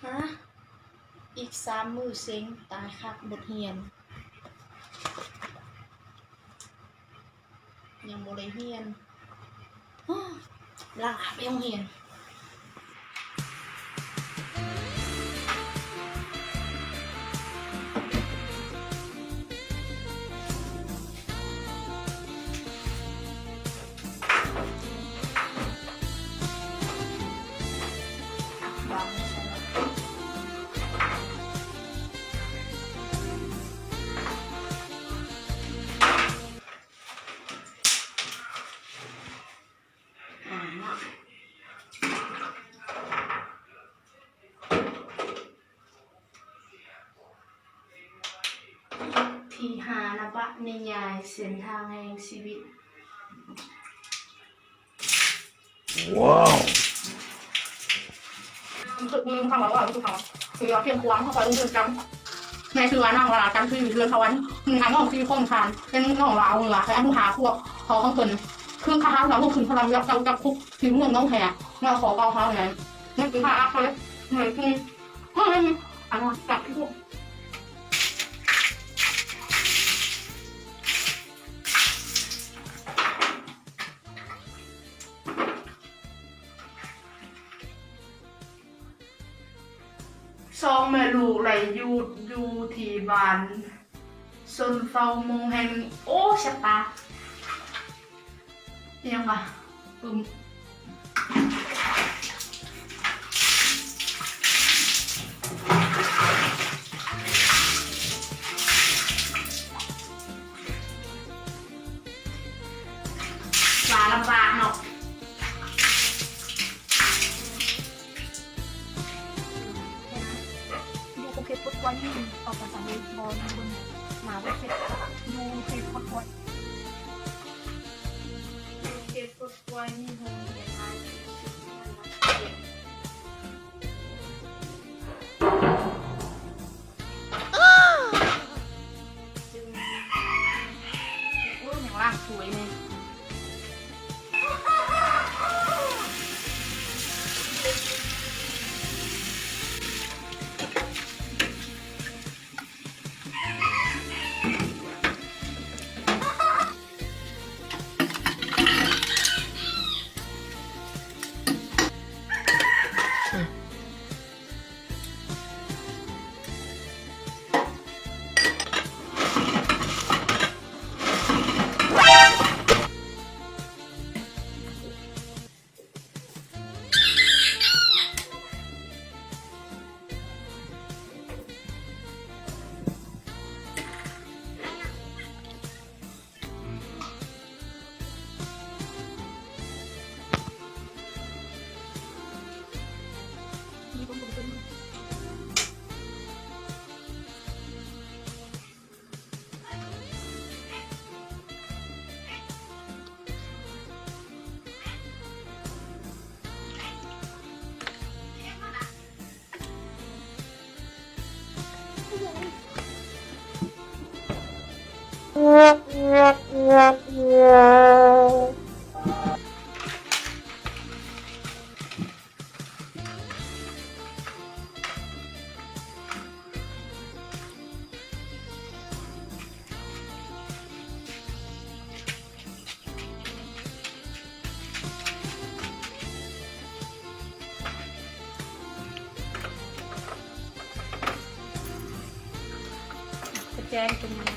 ອາ ອີກສາມມື້ເສັງ ຕາຍຄັກ ບົດຮຽນ ຍັງບໍ່ໄດ້ຮຽນ ລາໄປໂຮງຮຽນ. ທີຫ້າ ນະ ປະນິຍາຍເສັ້ນທາງແຫ່ງຊີວິດ. ວ້າວ ຄື ຄືຄຳວ່າ ຄືຄຳວ່າ ຄືວ່າພຽງຄວາມເຮົາຄອຍລົງທຶນກັນ ແມ່ຊື່ວ່ານາງວະລາ ກັນຄືເຮືອນເຂົາ ອັນ ອັນນ້ອງສີ່ຄົນ ທ່ານເປັນນ້ອງລາວເຫຼືອ ແຕ່ອາຍຸຫ້າຂວບ ພໍ່ຂອງເພິ່ນ ຄືຄາຖາລາວລົງທຶນພະລັງ ແລ້ວເຈົ້າຈັບຄຸກທີ່ເມືອງໜອງແຮ ແລ້ວຂໍເປົ່າຫາແມ່ ແມ່ນຄືພາອັກເລີຍ ແມ່ນຄື ເອີ ອັນນັ້ນຈັບຄຸກ. ສອງແມ່ລູກໄດ້ຢຸດຢູ່ທີ່ບ້ານຊົນເຜົ່າມົ້ງແຫ່ງໜຶ່ງ. ໂອ້ ແສບຕາ ອີຫຍັງວະ ປຶ້ມ. ວ່າລຳບາກເນາະ. ຢູ່ເຂດປົດກວາຍນີ້ອອກພາສາເລີຍບໍ່? ເບິ່ງໜ້າເວັບເຟດຢູ່ເຂດປົດກວາຍ ຢູ່ເຂດປົດກວາຍມີໂຮງຮຽນຫຼາຍທີ່ສຸດໃນລັດເຂດ. ໂອ້ ຍັງລ້າງຖ້ວຍແນ່. ກະແຈງຕົງນີ້.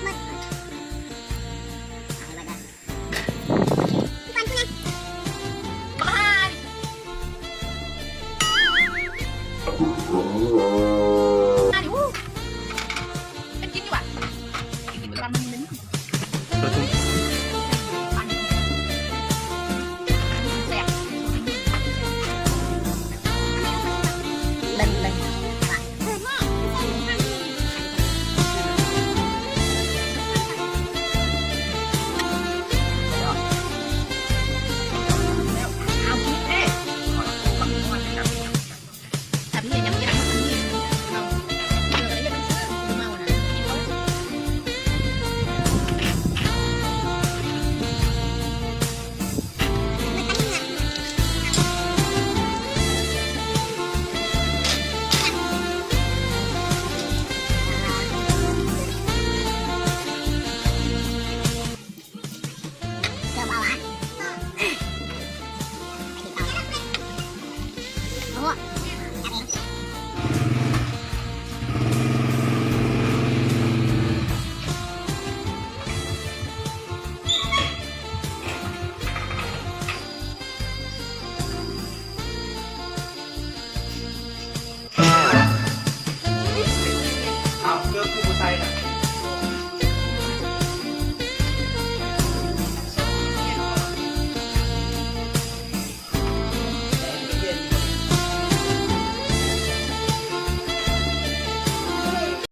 ໝົດ ເອົາໄວ້ກ່ອນ ທຸກຄົນ ທຸກຄົນ ມາດິ ເປັນກິນຢູ່ຫວາ? ກິນຢູ່ຫວາ? ມັນເປັນ